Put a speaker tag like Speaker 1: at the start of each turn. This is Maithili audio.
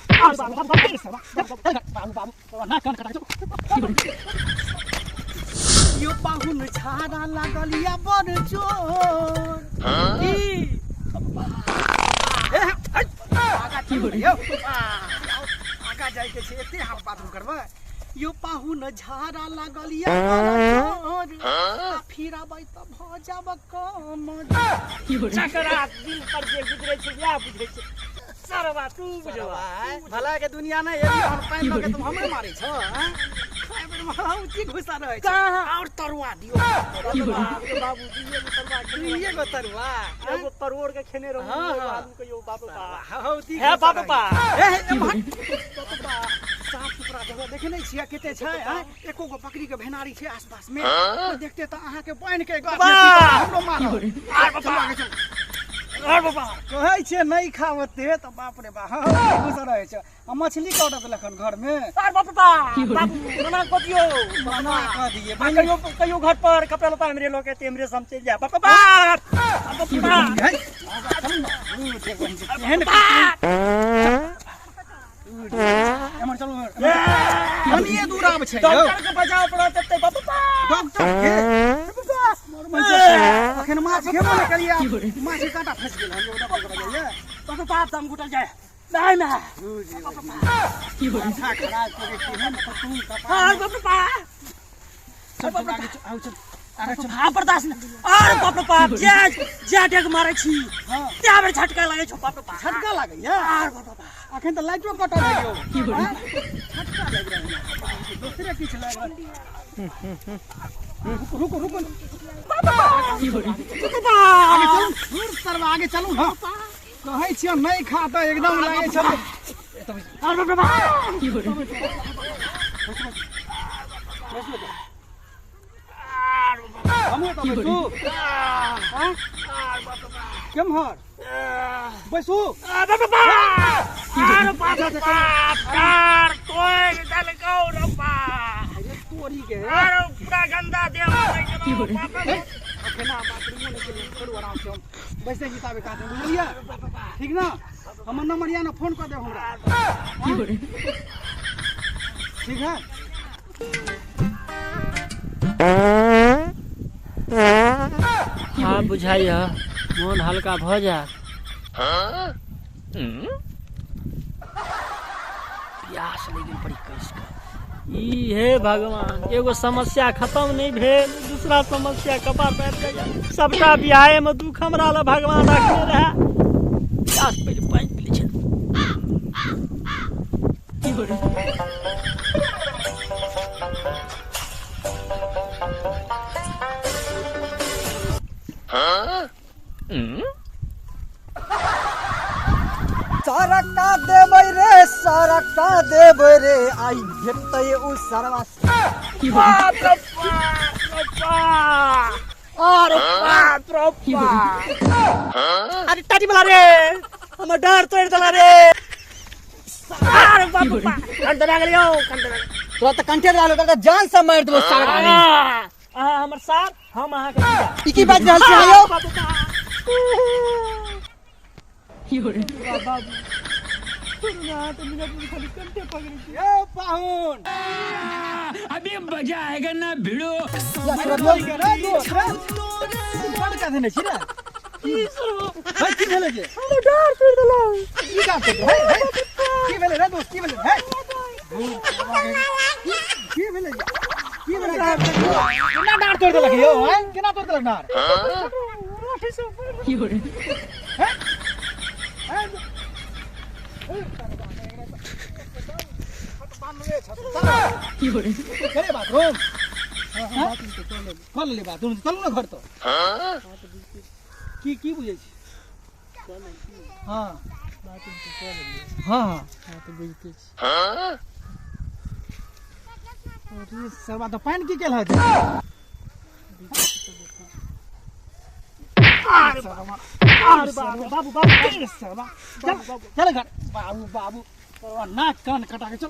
Speaker 1: बाबू बाबू ना कान कटा के चल। यो पाहुन झाड़ा लागल या बड़ जोर की ए, हट, आगा चलू ने यौ। आगा जाइके छै, एते हम बाथरूम करबै। यो पाहुन झाड़ा लागल या बड़ जोर, आ फिराबै तऽ भऽ जाब कम।
Speaker 2: जकरा दिल पर जे गुजरै छै वएह बुझै छै सरवा, तू बुझवा।
Speaker 1: भला के दुनिया नहि एबी, हम पानि लऽ के तुम हमरे मारै छौ, आँय? खाय बेर मे हम की घुसा रहै छै।
Speaker 2: कहाँ?
Speaker 1: और तरुआ दियौ।
Speaker 2: बाप रे बाबू, दुइये गो तरुआ खेने
Speaker 1: दुइये गो तरुआ, आँय?
Speaker 2: एगो परोड़ के खेने रहूं, एगो आलू के। यौ बाप रे बाप।
Speaker 1: हौ, ती
Speaker 2: हे
Speaker 1: घुसा
Speaker 2: बाप रे
Speaker 1: रहै
Speaker 2: बाप।
Speaker 1: छै। ए, ए, एम्हर। बाप रे बाप, साफ सुथरा जगह देखे नहि छियै कते छै, आँय? एको गो बकरी के भेनारी छै आसपास में? कोइ देखते तऽ अहाँके बान्हि के गाछ में
Speaker 2: बाप।
Speaker 1: हमरो मारत। चलू आगे चलू।
Speaker 2: अरे बाबा,
Speaker 1: कहै छियै नहि खावते तऽ बाप रे बाप, हँ हँ गुस्सा रहै छै। आ मछली के ऑर्डर देलक हन घर में।
Speaker 2: अरे बाप रे बाप, बाबू मना कऽ दियौ।
Speaker 1: मना कऽ दियै।
Speaker 2: आ कहियो कहियो घर पर कपड़ा लत्ता हमरे लऽ के हमरे से हम चलि जायब। बाप रे बाप, बाप रे बाप।
Speaker 1: है, चलू ने। उ, देखो, एहन एम्हर चलू, कनिए दूर आब छै यौ।
Speaker 2: डॉक्टर के बजाव पड़त एते, बाप रे बाप।
Speaker 1: डॉक्टर के अखन माछ खेबो नहि करियै, माछ के काँटा फँसि गेल हन यौ, डॉक्टर के बजाइए।
Speaker 2: बाप रे बाप, दम घुटल जाय नहीं ना।
Speaker 1: माथा खराब कऽ के केहन फतूल कपार।
Speaker 2: अरे बाप रे बाप।
Speaker 1: चल चल, आगे चल, आउ चल, आगे चल।
Speaker 2: हाँ, बर्दाश्त नहीं। अरे बाप रे बाप, जे जे डेग मारै छी त्या बेर झटका लागै छौ, बाप रे बाप।
Speaker 1: झटका लागैया?
Speaker 2: अरे बाप रे बाप।
Speaker 1: अखन तऽ लाइटो कटल है यौ, आँय? झटका लागि रहल है, दोसरे किछु लागि रहल। रुकू रुकू रुकू, आगे चलू। दूर सरवा, आगे चलू ने। कहै छियै नहि खा तऽ एकदम लागै छै।
Speaker 2: अरे बाप रे बाप।
Speaker 1: हमहूँ एतऽ बैसू, आँय? केम्हर बैसू?
Speaker 2: अरे बाप रे बाप, अरे बाप रे बाप, डार तोड़ि देलकौ रे बाप।
Speaker 1: अरे तोरी के।
Speaker 2: अरे पूरा गंदा देह हो गेलौ, बाप रे।
Speaker 1: अखन बाथरूमो नहि केलियै। करू आराम से, हम बैसै छी ताबे कातमे, बुझलियै? ठीक ने? हमर नंबर यऽ ने, फोन कऽ देब हमरा, ठीक है?
Speaker 2: हाँ, बुझाइए मोन हल्का भऽ जायत। प्यास लागि गेल बड़ी कस कऽ। ई हे भगवान, एगो समस्या खत्म नहि भेल, दूसरा समस्या कपार पर आबि जाइए। सबटा बियाहे में दुख हमरा लए भगवान रखने रहे। प्यास, पहिले पानि पी लै छी।
Speaker 3: सरका देबै रे, सरका देबै रे, आइ भेटतै उ सरवा।
Speaker 2: बाप रे बाप रे बाप, अरे बाप रे बाप, अरे टाटी वाला रे, हमर डर तोड़ि देला रे। अरे बाप रे बाप, कंठ दबा गेलियौ, कंठ दबा गेल।
Speaker 3: तोरा तऽ कंठे दबा गेलौ, तोरा तऽ जान से मारि देबौ सारा।
Speaker 2: अहाँ हमर सार, हम अहाँके जीजा।
Speaker 3: ई की बाजि रहल छी अहाँ यौ?
Speaker 2: बाप रे बाप। बाबू, छोड़ू ना, अहाँ तऽ मिनट में खाली कंठे पकड़ै छी।
Speaker 1: ए पाहुन।
Speaker 4: अभी मजा आएगा ना भिड़ो।
Speaker 3: या छोड़ियौ।
Speaker 1: तोरी के रे दोस्त रे, तू बड़ का देने छी रे।
Speaker 2: की सरवा?
Speaker 1: है, की भेलै जे?
Speaker 2: हमर डर तोड़ि देलक।
Speaker 1: की काम छै? है है, की भेलै रे दोस्त, की भेलै? है, की भेलै, की भेलै? केना डार तोड़ि देलक यौ, आँय? केना तोड़ि देलक डार?
Speaker 2: लाठी से ऊपर।
Speaker 1: हैं? चले बाथरूम, कऽ लेलियै बाथरूम, चलू ने घर। तऽ की की बुझै छी? हाँ हाँ हाँ,
Speaker 2: तऽ बुझिते छी।
Speaker 1: अरे सरवा, तऽ पानि की केल हत?
Speaker 2: अरे बाबू बाबू बाबू।
Speaker 1: सरवा, चल चल घर। बाबू बाबू, सरवा नाक कान कटा के चल।